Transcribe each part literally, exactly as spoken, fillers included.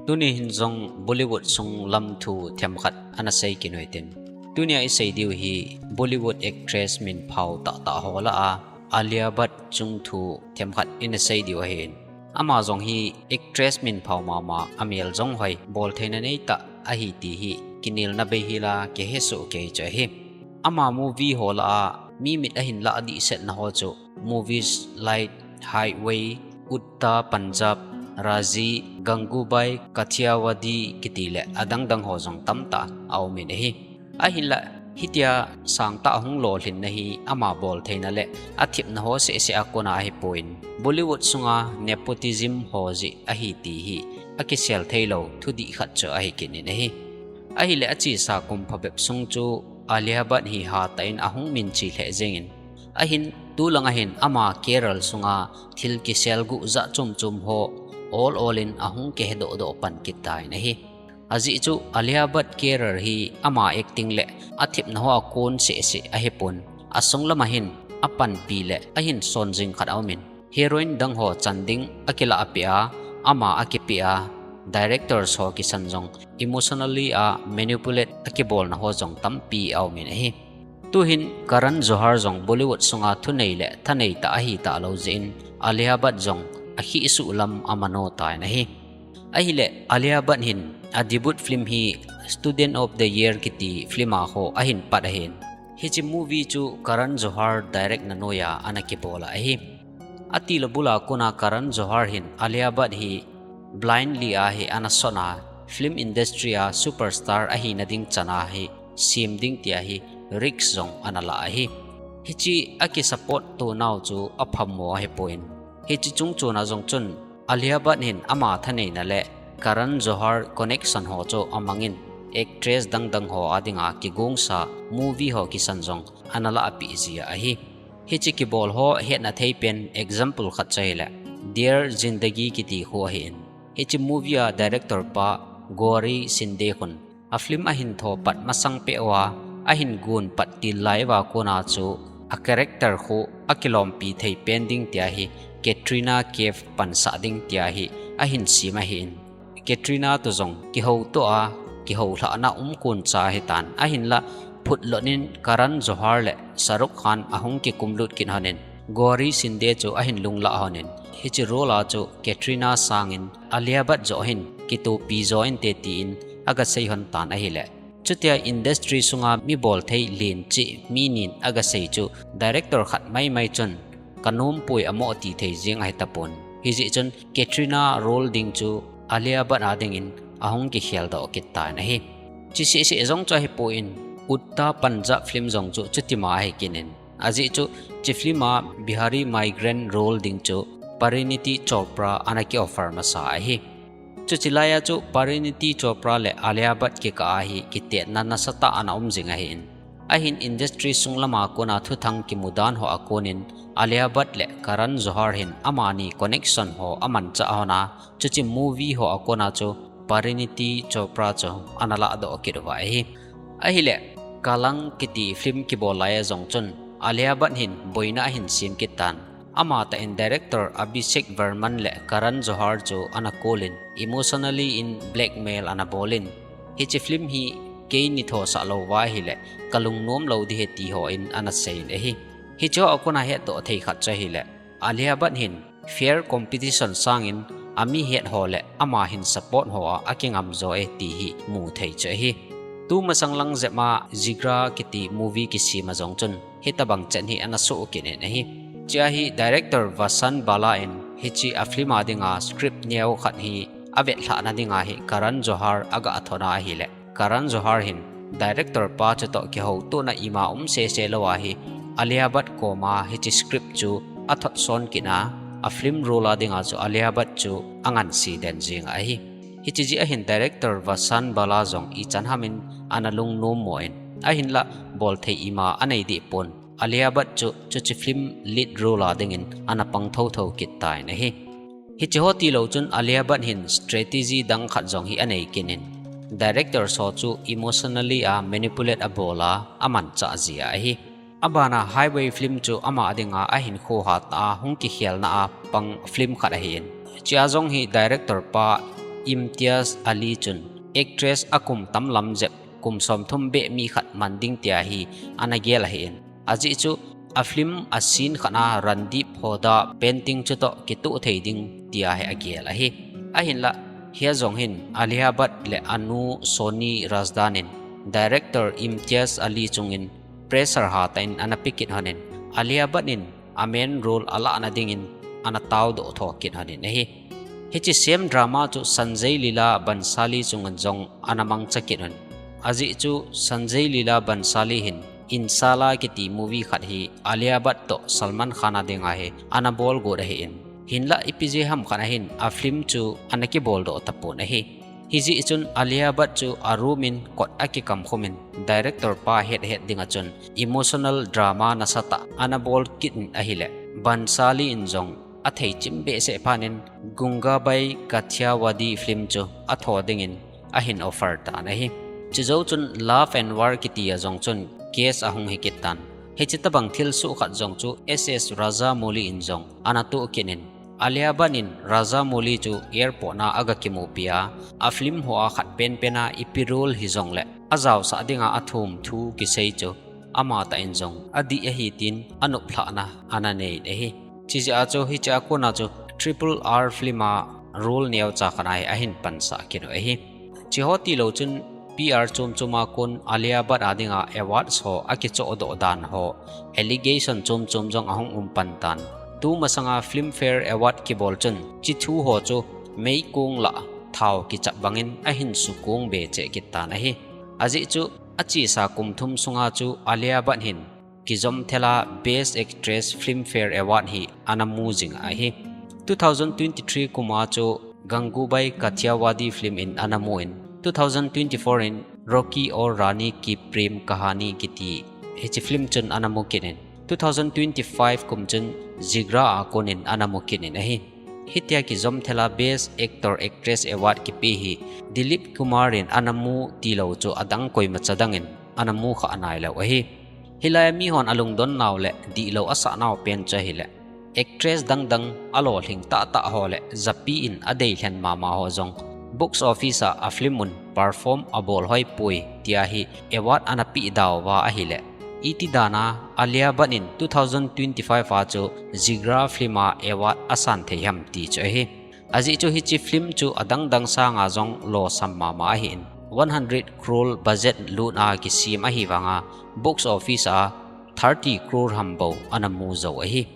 Tuni hin jong Bollywood sung lam thu themkhat ana sei kit u hitin. Tunia i sei diu hi Bollywood actress min phau tahtah ho lah a Alia Bhatt chung thu themkhat ina sei diu ahin. Ama jong hi actress min phau mama, amel jong hoi, boltheina neitah ahi ti hi kinelna bei hila kihesoh kei chu ahi. Ama movie ho lah a mi mit ahin lah dihsetna ho chu movies like Highway, Udta Panjab, Raazi, Gangubai Kathiawadi kiti le adang dang ho jong tamtah a um in ahi. Ahinla hitia sangtah hung lolhinna hi ama boltheina le athepna ho sehseh a kona ahipon, Bollywood sunga nepotism ho jeh ahi ti hi akisel theilou thudih khat chu ahi kit in ahi. Ahile achesa kum phabep sung chu Alia Bhatt hi hatah in ahung minche lheh jengin, ahin tulanga hin ama career sunga thil kiselguh jat chom chom ho ol ol in ahung kihedoh doh pan kit tan ahi. Ajeh chu Alia Bhatt career hi ama acting le athepna hoa kon sehseh ahipon, asung lama hin apanpi le ahin son jing khat aumin, heroine dang ho chan ding akilah peh a, ama akipeh a, directors ho kisan jong emotionally a manipulate akibolna ho jong tampi aumin ahi. Tuhin Karan Johar jong Bollywood sunga thunei le thanei tah ahi talou jeh in Alia Bhatt jong akhisuh lam amano tan ahi. Ahile Alia Bhatt hin a debut film hi Student of the Year kiti film a ho ahin pat ahin. Hiche movie chu Karan Johar direct na noiya ana kibol ahi. Atilou bula kona Karan Johar hin Alia Bhatt hi blindly a hi ana sona, film industry a superstar ahina ding chana hi sem ding tia hi risk jong ana la ahi. Hiche akisupport to nau chu aphamo ahipon, hiche chung chona jong chun Alia Bhatt hin ama thaneina le Karan Johar connection ho chu amangin actress dang dang ho adinga kigongsa movie ho kisan jong ana lahpeh jia ahi. Hiche kibol ho hetna theipen example khat chu ahile Dear Zindagi kiti khu ahin. Hiche movie a director pa Gauri Shinde khun a film ahin tho pat masang peh uva ahin gon pat til lai uva kona chu a character khu akilompi thei pen ding tia hi Katrina Kaif pansah ding tia hi ahin sem ahin. Katrina toh jong kihoutoh a, kihoulhahna umkon cha ahitan, ahinla phutlot in Karan Johar le Shah Rukh Khan ahung kikumlut kit lhonin, Gauri Shinde chu ahin lunglah lhonin, hiche role a chu Katrina sangin Alia Bhatt joh hin kitopi jo inte tin aga sei lhon tan ahile, chutia industry sunga mi bolthei len cheh mi nin aga sei chu director khat maimai chun kanom poi amo ti thei jeng ahitapon. Hijeh chun Katrina role ding chu Alia Bhatt a dingin ahung kikhel doh kit tan ahi. Hiche sehseh jong chu ahipon, Udta Panjab film jong chu chutima ahi kit in, ajeh chu hiche film a Bihari migrant role ding chu Parineeti Chopra ana ki offer masa ahi. Chuche laiya chu Parineeti Chopra le Alia Bhatt kikah a hi kitetna nasatah ana um jing ahin. Ahin industry sung lama kona thuthang kimu dan ho a konin Alia Bhatt le Karan Johar hin amani connection ho amanchah lhona, chuche movie ho a kona chu Parineeti Chopra chu ana lahdoh kit uva ahi. Ahile Kalank kiti film kibol laiya jong chun Alia Bhatt hin boina ahin sem kit tan. Amatah in director Abhishek Varman le Karan Johar chu ana kolin emotionally in blackmail ana bolin, hiche film hi keini thosah louva ahile kalungnom lou ding ahi ti hon ana seiyin ahi. Hiche ho a kona hetdoh thei khat chu ahile Alia Bhatt hin fair competition sangin ami het ho le ama hin support ho a akingam jo e ti hi mu thei chu ahi. Tumasang lang jep a Jigra kiti movie kisem a jong chun hitobang chet hi ana soh kit in ahi. Hichea hi director Vasant Bala in hiche a film a dinga script neo khat hi avetlhahna dinga hi Karan Johar aga thona ahile, Karan Johar hin director pa chutoh kihoutona ima um sese lou ahi, Alia Bhatt koma hiche script chu athot son kit a, a film role a dinga chu Alia Bhatt chu angansi den jeng ahi. Hiche jeh a hin director Vasant Bala jong ichan hamin ana lungnom mo in, ahinla bolthei ima anei dehpon, Alia Bhatt chu chuche film lead role a dingin ana pang thotho kit tan ahi. Hiche ho tilou chun Alia Bhatt hin strategy dang khat jong hi anei kit in, director ho chu emotionally a manipulate abol a amanchah jia ahi. Abana Highway film chu ama dinga ahinkho hatah a hung kikhelna a pang film khat ahin, hichea jong hi director pa Imtiaz Ali chun actress akum tamlam jep, kum somthum beh mi khat man ding tia hi ana gel ahin. Ajeh chu a film a scene khat a Randeep Hooda painting chutoh kitoh thei ding tia hi agel ahi. Ahinlah, hia jong hin Alia Bhatt le anu Soni Razdan in director Imtiaz Ali chungin pressure hatah in ana pe kit lhonin, Alia Bhatt in a main role alahna dingin ana taodoh tho kit lhonin ahi. Hiche same drama chu Sanjay Leela Bhansali chungin jong ana mangcha kit lhon. Ajeh chu Sanjay Leela Bhansali hin Inshallah kiti movie khat hi Alia Bhatt toh Salman Khan a dinga hi ana bolgot ahin. Hinlah ipi jeh ham khat a hin a film chu ana kiboldoh tapon ahi. Hijeh chun Alia Bhatt chu a room in kot akikam khumin director pa hethet dinga chun emotional drama nasatah ana bol kit in ahile, Bhansali in jong athei chim behseh phat in Gangubai Kathiawadi film chu atho dingin ahin offer tan ahi. Chujou chun Love and War kiti a jong chun case ahung hi kit tan. Hiche tobang thilsoh khat jong chu S S Rajamouli in jong ana toh kit in, Alia Bhatt in Rajamouli chu airport na aga kimupi a, a film ho a khat penpen a ipi role hijongle ajaosah dinga athum thu kisei chu amatah in jong adih ahi tin anop lhahna ana nei ahi. Chijeh a chu hiche a kona chu triple R film a role neocha khat a hi ahin pansah kit u ahi. Hiche ho tilou chun P R chom chom a kon Alia Bhatt a dinga awards ho akichohdoh dan ho allegation chom chom jong ahung um pan tan. Tumasanga Filmfare Award kibol chun hiche thu ho chu meikong lah thao kichap bangin ahin sukong be cheh kit tan ahi. Ajeh chu achesa kum thum sunga chu Alia Bhatt hin kijom thela Best Actress Filmfare Award hi ana mu jing ahi. Two thousand twenty-three kum a chu Gangubai Kathiawadi film in ana mu in, two thousand twenty-four in Rocky Aur Rani Ki Prem Kahani kiti hiche film chun ana mu kit in, two thousand twenty-five kum chun Jigra a kon in ana mu kit in ahi. Hitia kijom thela Best Actor Actress Award kipe hi Dilip Kumar in ana mu tilou chu adang koimacha dang in ana mu kha nailou ahi. Hilai a mihon alungdon nau le dihlou asah nau pen chu ahile, actress dangdang alolhing tahtah ho le japi in adeilhen mama ho jong box office a a film un perform abol hoi poi tia hi award ana pe dauva ahile, iti dan a Alia Bhatt in two thousand twenty-five a chu Jigra film a award asan thei ham ti chu ahi. Ajeh chu hiche film chu adangdang sanga jong losam mama ahin, one hundred crore budget lut a kisem ahi vanga box office a thirty crore ham bou ana mu jou ahi.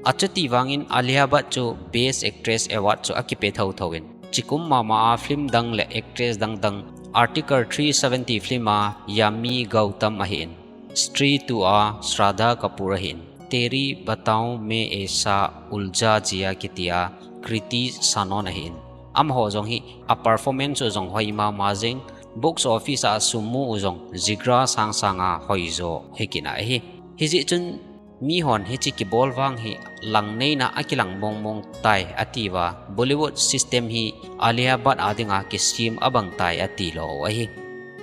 Achuti vangin Alia Bhatt chu Best Actress Award chu akipe thotho in, hiche kum mama a film dang le actress dangdang, Article three seventy film a Yami Gautam ahin, Stree two a Shraddha Kapoor ahin, Teri Bataao Main Aisa Uljha Jiya kitia Kriti Sanon ahin, amaho jong hi a performance u jong hoi mama jeng, box office a sum mu u jong Jigra sangsang a hoijo hi kit ahi. Hijeh chun mihon hiche kibol vang hi langneina akilang mongmong tai atiuva, Bollywood system hi Alia Bhatt a dinga kisem abang tai atilou ahi.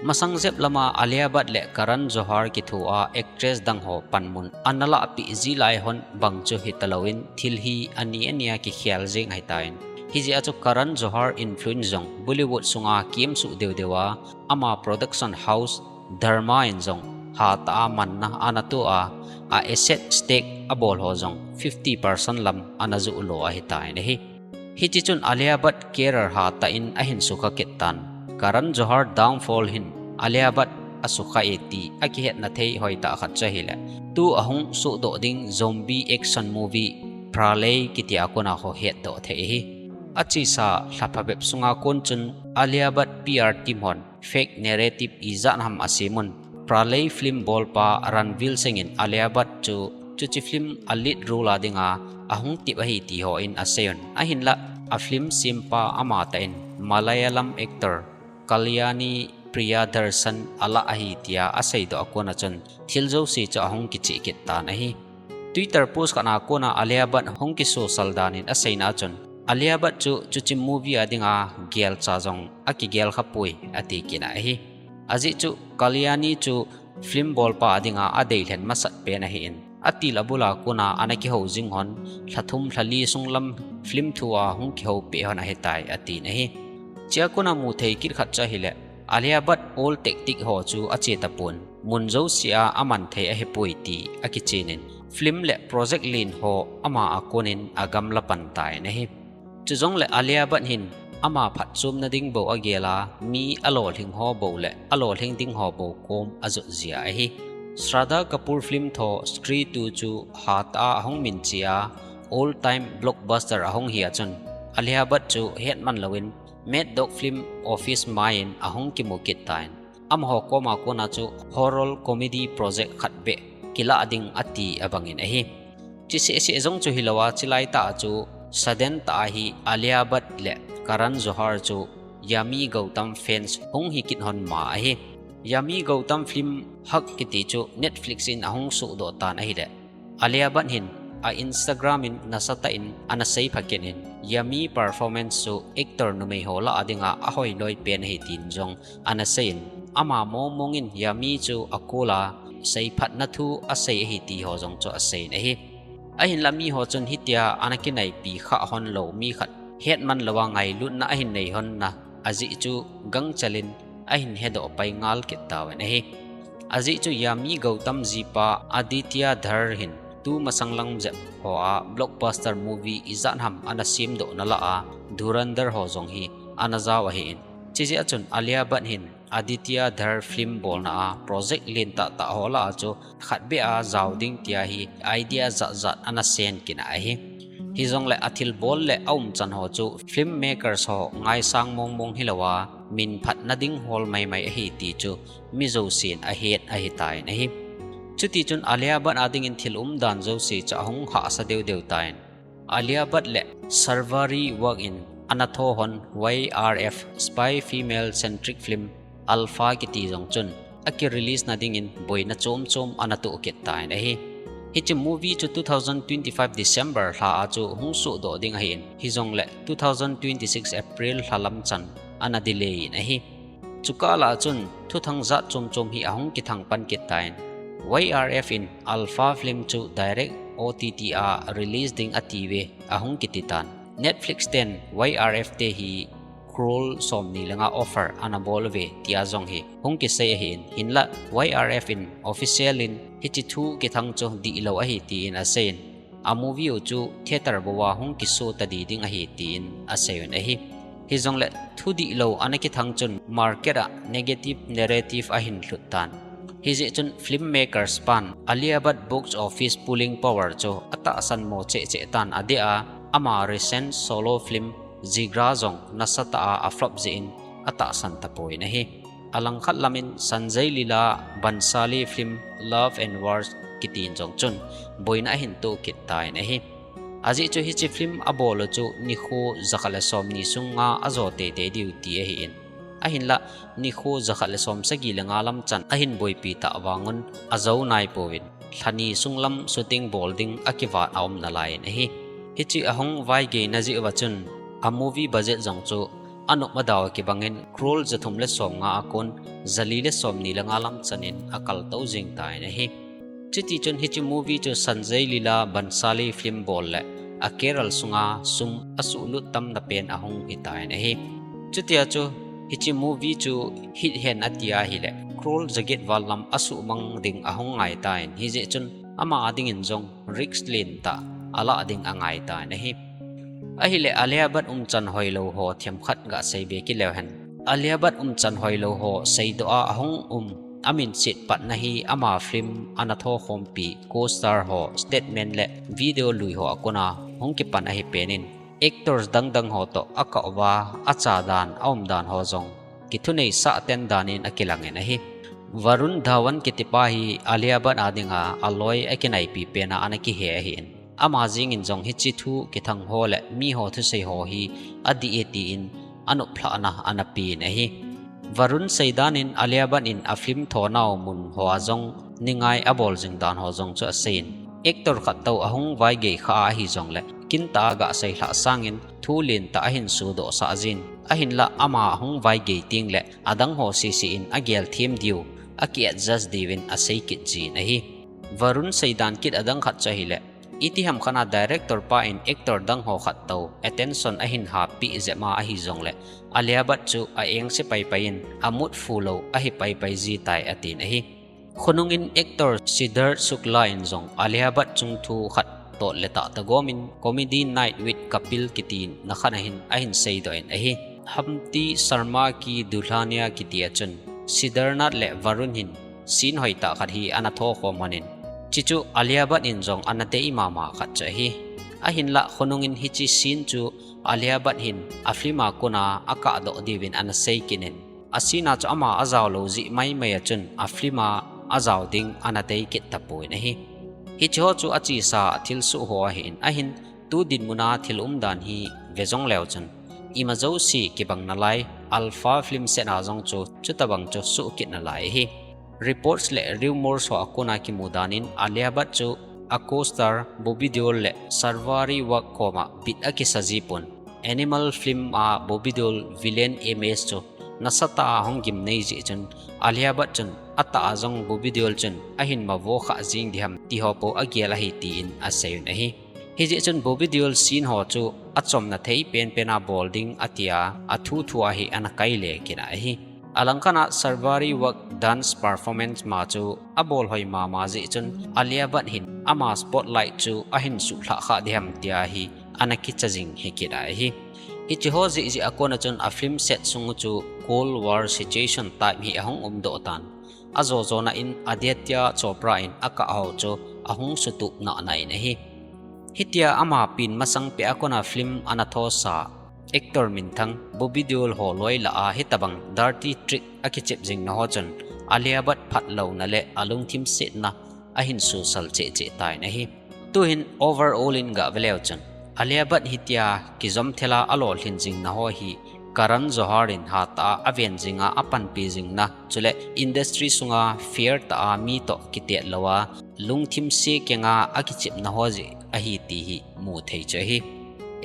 Masang jep lama Alia Bhatt le Karan Johar kithoa actress dang ho panmun ana lahpeh ji lai hon bang chu hitalou in thil hi ani ania kikhel jeng ahitan. Hijeh a chu Karan Johar influence jong Bollywood sunga kemsuh deuh deuh a, ama production house Dharma in jong hatah a manna ana toh a, a asset stake abol ho jong fifty percent lam ana joh lo ahitan ahi. Hiti chun Alia Bhatt career hatah in ahin sukha kit tan. Karan Johar downfall hin Alia Bhatt asukha e ti akihetna thei hoitah khat chu ahile, tu ahung sohdoh ding zombie action movie Pralay kiti a kona ho hetdoh thei ahi. Achesa lha phabep sunga kon chun Alia Bhatt P R team hon fake narrative ijat ham asem un, Pralay film bolpa Ranveer Singh in Alia Bhatt chu chuche film a lead role a dinga ahung tep ahi ti hon asei un. Ahinlah, a film sempa amatah in Malayalam actor Kalyani Priyadarshini alah ahi tia aseidoh a kona chun thil jouse chu ahung kicheh kit tan ahi. Twitter post khat a kona Alia Bhatt hung kisosal dan in aseina a chun, Alia Bhatt chu chuche movie a dinga gelcha jong akigel khapoi ati kit ahi. Ajeh chu Kalyani chu film bolpa a dinga adeilhen masat pen ahin, atil abul a kona ana kihou jing hon, lha thum lha li sung lam film thu a hung kihou peh hon ahitai atin ahi. Chua kona mu thei kit khat chu ahile, Alia Bhatt old tactic ho chu ache tapon, mun jousea aman thei ahipoi ti akichen in, film le project len ho ama a konin agamla pan tan ahi. Chujongle Alia Bhatt hin ama phatchomna ding bou agel a, mi alolhing ho bou le alolhing ding ho bou kom ajot jia ahi. Shraddha Kapoor film tho Stree two chu hatah a ahung minche a, all time blockbuster ahung hi a chun, Alia Bhatt chu hetman louvin Mad Dog Film Office mai in ahung kimu kit tan, amaho koma kona chu horror comedy project khat beh kilah ding ati abangin ahi. Chuseh seh jong chu hilou a, chulai tah a chu sudden tah a hi Alia Bhatt le Karan Johar chu Yami Gautam fans hung hi kit hon ma ahi. Yami Gautam film Hug kiti chu Netflix in ahung sohdoh tan ahile, Alia Bhatt hin a Instagram in nasatah in ana seipha kit in, Yami performance chu actor numei ho lah a dinga ahoi loi pen ahi tin jong ana seiyin, ama mong mong in Yami chu akol a seiphatna thu asei ahi ti ho jong chu aseiyin ahi. Ahinla mi ho chun hitia ana kinaipi kha hon lou mi khat hetman louva ngailutna ahin nei hon na ajeh chu gangchel in ahin hedoh pai ngal kit tauvin ahi. Ajeh chu Yami Gautam jipa Aditya Dhar hin tumasang lang jep hoa blockbuster movie ijat ham ana semdoh na lah a Dhurandhar ho jong hi ana jao ahin. Chujeh a chun Alia Bhatt hin Aditya Dhar film bolna a project len tah tah ho lah a chu khat beh a jao ding tia hi idea jat jat ana seiyin ahi. Hijongle athilbol le aumchan ho chu filmmakers ho ngaisang mong mong hilouva, minphatna ding hol mai mai ahi ti chu mi jousen ahet ahitan ahi. Chutichun Alia Bhatt a dingin thil umdan jouse chu ahung hahsa deu deu tan. Alia Bhatt le Sarvari Wagh in ana tho hon Y R F spy female centric film Alpha kiti jong chun aki release na dingin boina chom chom ana toh kit tan ahi. Hiche movie chu two thousand twenty-five December lha a chu hung sohdoh ding ahin, hijongle two thousand twenty-six April lha lam chan ana delay in ahi. Chukah lah a chun thuthang jat chom chom hi ahung kithang pan kit tan. Y R F in Alpha film chu direct O T T a release ding atiuve ahung kiti tan. Netflix ten Y R F te hi crore somni le nga offer ana bol uve tia jong hi hung kisei ahin, hinla Y R F in official in hiche thu kithang chu dihlou ahi tin aseiyin, a movie u chu theater bou a hung kishow tadi ding ahi tin aseiyun ahi. Hijongle thu dihlou ana kithang chun market a negative narrative ahin lhut tan. Hijeh chun filmmakers pan Alia Bhatt box office pulling power chu atahsan mo cheh cheh tan adeh a, ama recent solo film Jigra jong nasatah a aflop jeh in atahsan tapon ahi. Alangkhat lamin Sanjay Leela Bhansali film Love and Wars kitin jong chun boina ahin toh kit tan ahi. Ajeh chu hiche film abol u chu nikho jakhat le somni sunga ajo teitei diu ti ahin. Ahinla nikho jakhat le somsagi le nga lam chan ahin boipi tah vangun ajou naipouvin, lhani sunglam shooting bol ding akivat aum nalaiyin ahi. Hiche ahung vaigeina jeh uva chun a movie budget jong chu anop adau kibangin crore jathum le somnga a kon jali le somni le nga lam chanin akaltou jing tan ahi. Chutichun hiche movie chu Sanjay Leela Bhansali film bol le a career sunga sum asuhlut tamna pen ahung hitan ahi. Chutia chu hiche movie chu hit hen ati ahile crore jaget val lam asuhmang ding ahung ngaitan, hijeh chun ama a dingin jong risk lentah alah ding angaitan ahi. Ahile Alia Bhatt umchan hoilou ho themkhat gasei be kit leu hen. Alia Bhatt umchan hoilou ho seidoh a ahung um, amin chet patna hi ama film ana thokhompi co-star ho statement le video lui ho a kona hung kipan ahi penin, actors dangdang ho toh akah uva acha dan aum dan ho jong kithuneisah ten danin akilangin ahi. Varun Dhawan kitipa hi Alia Bhatt a dinga aloi akinaipi pena ana kihe ahin, ama jengin jong hiche thu kithang ho le miho thusei ho hi adih e tin anoplhahna ana pen ahi. Varun seidan in Alia Bhatt in a film thonau mun hoa jong ningai abol jing dan ho jong chu aseiyin, actor khat tou ahung vaigei kha ahijongle kintah a gasei lhah sangin thu lentah ahin sodoh sah jin, ahinla ama ahung vaigei tengle adang ho sese in agel them diu, aki adjust diuvin asei kit jin ahi. Varun seidan kit adang khat chu ahile, Itiham khat a director pa in actor dang ho khat toh attention ahin happeh jep ma ahi jongle, Alia Bhatt chu a-engse paipai in, a mood full lou ahi paipai ji tai atin ahi. Khonung in actor Siddharth Shukla in jong Alia Bhatt chungthu khat toh le tah tah gom in Comedy Night with Kapil kiti na khat ahin, ahin seidoh in ahi. Hamti Sharma Ki Dulhania kiti a chun Siddharth le Varun hin scene hoitah khat hi ana thokhom lhonin, hichu Alia Bhatt in jong ana dei mama khat chu ahi. Ahinlah khonung in hiche scene chu Alia Bhatt hin a film a kon a akah doh diuvin ana sei kit in, a scene a chu ama ajao lou jeh maimai a chun a film a ajao ding ana dei kit tapon ahi. Hiche ho chu achesa thilsoh ho ahin, ahin tu dinmun a thil umdan hi ve jong leu chun, ima jouse kibang nalai, Alpha Film set a jong chu chutabang chu soh kit nalai ahi. Reports le rumors ho a kon a kimu dan in Alia Bhatt chu a co-star Bobby Deol le Sarvari Wagh koma bit akisa jipon, Animal film a Bobby Deol villain image chu nasatah a hung gimnei jeh chun Alia Bhatt chun atah a jong Bobby Deol chun ahin mavo kha jing diham ti ho po agel ahi tin asei un ahi. Hijeh chun Bobby Deol scene ho chu achomna thei penpen a bol ding atia, athu thu a hi ana kaile kit ahi. Alangkhat a Sarvari Wagh dance performance ma chu abol hoi mama jeh chun Alia Bhatt hin ama spotlight chu ahin suhlhah kha diham tia hi ana kicha jing hi kit ahi. Hiche ho jeh jeh a kon a chun a film set sung u chu Cold War situation type hi ahung umdoh tan. Ajo jona in Aditya Chopra in akah ho chu ahung sutup nana in ahi. Hitia ama pen masang peh a kon a film ana thosa actor minthang Bobby Deol ho loi lah a hitabang dirty trick akichep jing na ho chun Alia Bhatt phatlouna le alungthim setna ahin susal cheh cheh tan ahi. Tuhin overall in gah ve leu chun Alia Bhatt hitia kijom thel a alolhin jing na ho hi Karan Johar in hatah a aven jing a apanpi jing na, chule industry sunga fair tah a mi toh kitet lou a lungthim se keng a akichep na ho jeh ahi ti hi mu thei chu ahi.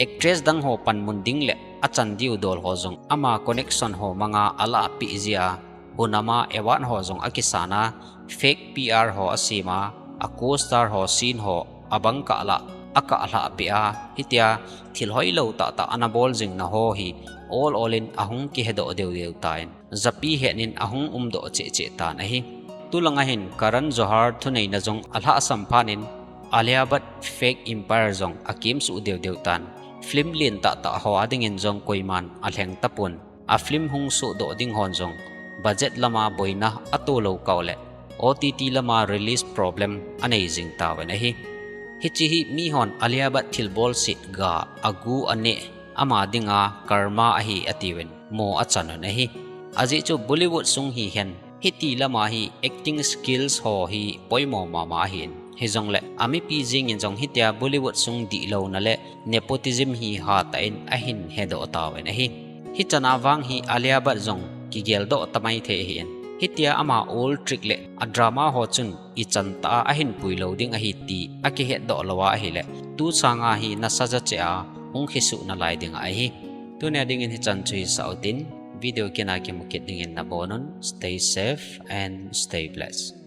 Actress dang ho panmun ding le achan diu dol ho jong ama connection ho mang a alah peh jia, hunam a award ho jong akisan a, fake P R ho asem a, a co-star ho scene ho abang kah lah akah lhah peh a, hitia thil hoilou tah tah ana bol jing na ho hi all all in ahung kihedoh deu deu tan, japi het in ahung umdoh cheh cheh tan ahi. Tulang a hin Karan Johar thuneina jong alhahsam phat in Alia Bhatt fake empire jong akimsuh deu deu tan, film lien tah tah ho a ding in jong koiman alheng tapon, a film hung sohdoh ding hon jong budget lam a boina atoh lou kah u le O T T lam a release problem anei jing tauvin ahi. Hiche hi mi hon Alia Bhatt thilbol set ga agu aneh ama ding a karma ahi atiuvin mo achan un ahi. Ajeh chu Bollywood sung hihen hiti lam a hi acting skills ho hi poimo mama ahin, hijongle amipi jeng in jong hitia Bollywood sung dihlouna le nepotism hi hatah in ahin hedoh tauvin ahi. Hichan a vang hi Alia Bhatt jong kigeldoh tamai thei ahin, hitia ama old trick le a drama ho chun ichan tah a ahin pui lou ding ahi ti akihetdoh lou a ahile, tu sang a hi nasa ja cheh a hung kisuh nalai ding ahi. Tunia ding in hichan chu hisah utin, video kit a kimu kit ding in nabon un, stay safe and stay blessed.